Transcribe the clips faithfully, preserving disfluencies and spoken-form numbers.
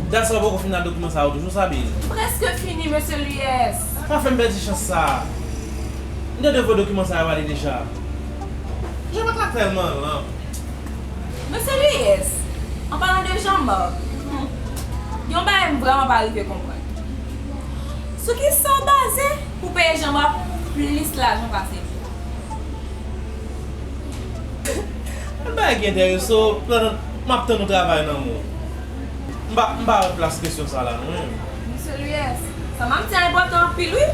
Dat sa w poko fin ak dokiman sa yo toujou, Sabine? M prèske fini, mesye Luyès. Pa fè m pèdi chans sa a. M te dwe voye dokiman sa yo ale deja. Jean-Marc la tèlman lan. Mesye Luyès, an palan de Jean-Marc, hmm, gen yon bagay m vrèman pa rive konprann. Sou ki sa w baze pou peye Jean-Marc plis lajan pase m? Yon bagay ki enterese w, pandan m ap tann yon travay nan men w. M pa, m pa wè plas kesyon sa la, non, menm. Mesye Luyès, sa m ap di a enpòtan anpil, wi.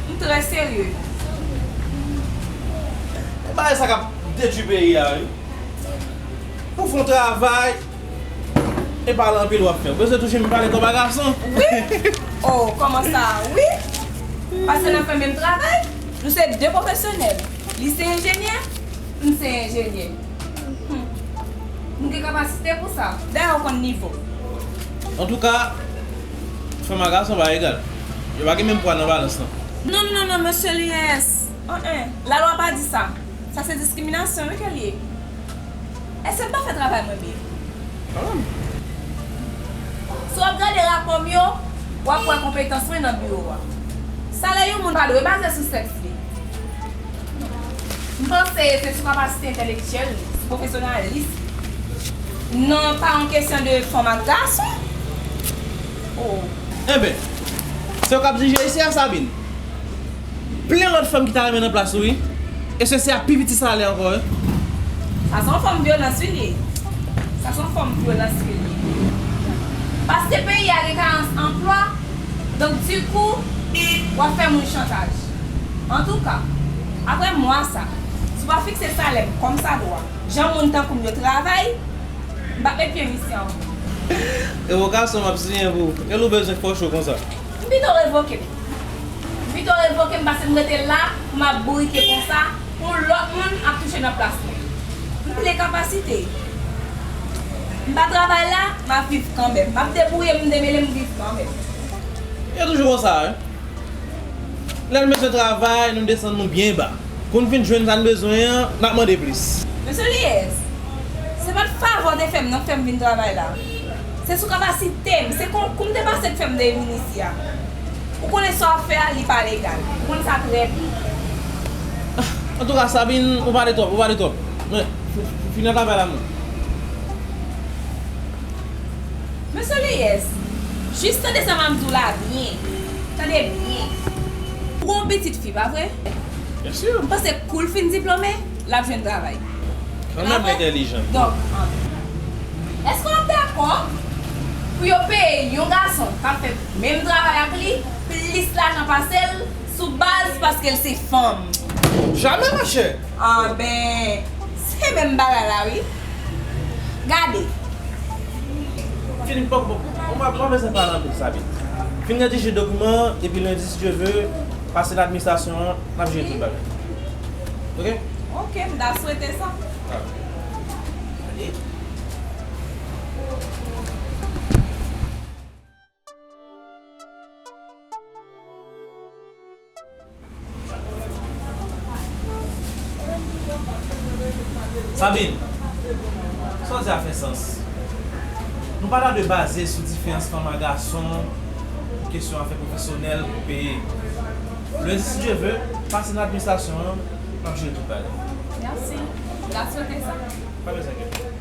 M trè serye. E bagay sa k ap detwi peyi a, wi. Pou fè yon travay, e pale anpil w ap fè. Ou bezwen touche m pale kòm a gason? Wi. Oh, kòman sa? Wi. Paske n ap fè menm travay. Nou se de pwofesyonèl. Li se enjenyè, m se enjenyè. Hmm. M gen kapasite pou sa. Dayè, ou konn nivo m. Antouka, fanm ak gason pa egal. Yo pa gen menm pwa nan balans lan. Non, non, non, mesye Luyès. An, an. Lalwa pa di sa. Sa se diskriminasyon, wi, ke l ye. Èske m pa fè travay mwen byen? Kanmenm. Si w ap gade rapò m yo, w ap wè konpetans mwen nan biwo a. Salè yon moun pa dwe baze sou sèks li. M panse se sou kapasite entèlektyèl li, sou pwofesyonalis li. Non, pa yon kesyon de fanm ak gason. Oh. Enben, se ou k ap dirije isi a, Sabine? Plen lòt fanm ki ta renmen nan plas ou, wi. E se, se a pi piti salè ankò, wi. Sa se yon fòm vyolans, wi, li ye. Sa se yon fòm vyolans ke li ye. Paske peyi a gen karans anplwa, donk, dikou, w ap fè moun chantaj. Antouka, apre mwa sa, si w pa fikse salè m kòm sa dwa, jan moun tankou m yo travay, m p ap met pye m isi ankò. Revokasyon m ap siyen pou ou. Rele ou bezwen fè w cho konsa. M pito revoke m. M pito revoke m pase m rete la pou m ap bourike konsa pou yon lòt moun ap touche nan plas mwen. M plen kapasite. M pa travay la, m ap viv kanmenm. M ap debouye m, m demele m, m viv kanmenm. E toujou konsa, wi. Lè n bezwen travay, nou desann nou byen ba. Pou n fin jwenn sa n bezwen an, n ap mande plis. Mesye Liyès, se pa t favè w te fè m nan k fè m vin travay la. Se sou kapasite m, se konkou m te pase k fè m te vin isi a. Ou konnen sa w ap fè a, li pa legal. Ou konn sa trè byen. Antouka, Sabine, ou pale twòp, ou pale twòp. Men, fini travay la, non. Mesye Liyès, jis tande sa m ap di w la byen. Tande byen. Ou gen yon pitit fi, pa vre? Byen si. M panse kou l fin diplome, l ap jwenn travay. Kanmenm entèlijan. Donk, èske w ap dakò pou yo peye yon gason k ap fè menm travay ak li plis lajan pase l sou baz paske l se fanm? Jamè, monchè! Anben, se menm bagay la, wi. Gade. Fin, bon, bon, bon, m pa, m pa bezwen pale anpil, Sabine. Fin redije dokiman an, epi lendi, si Dye ve, pase nan administrasyon an, n ap jere tout bagay. Oke? Oke, m ta swete sa. Ah. Gade. Sabine, sa w di a fè sans. Nou pa ta dwe baze sou diferans fanm ak gason pou kesyon afè pwofesyonèl pou peye. Lendi, si Dye ve, pase nan administrasyon an, n ap jere tout bagay. Mèsi. M ta swete sa. Pa bezwen enkyete.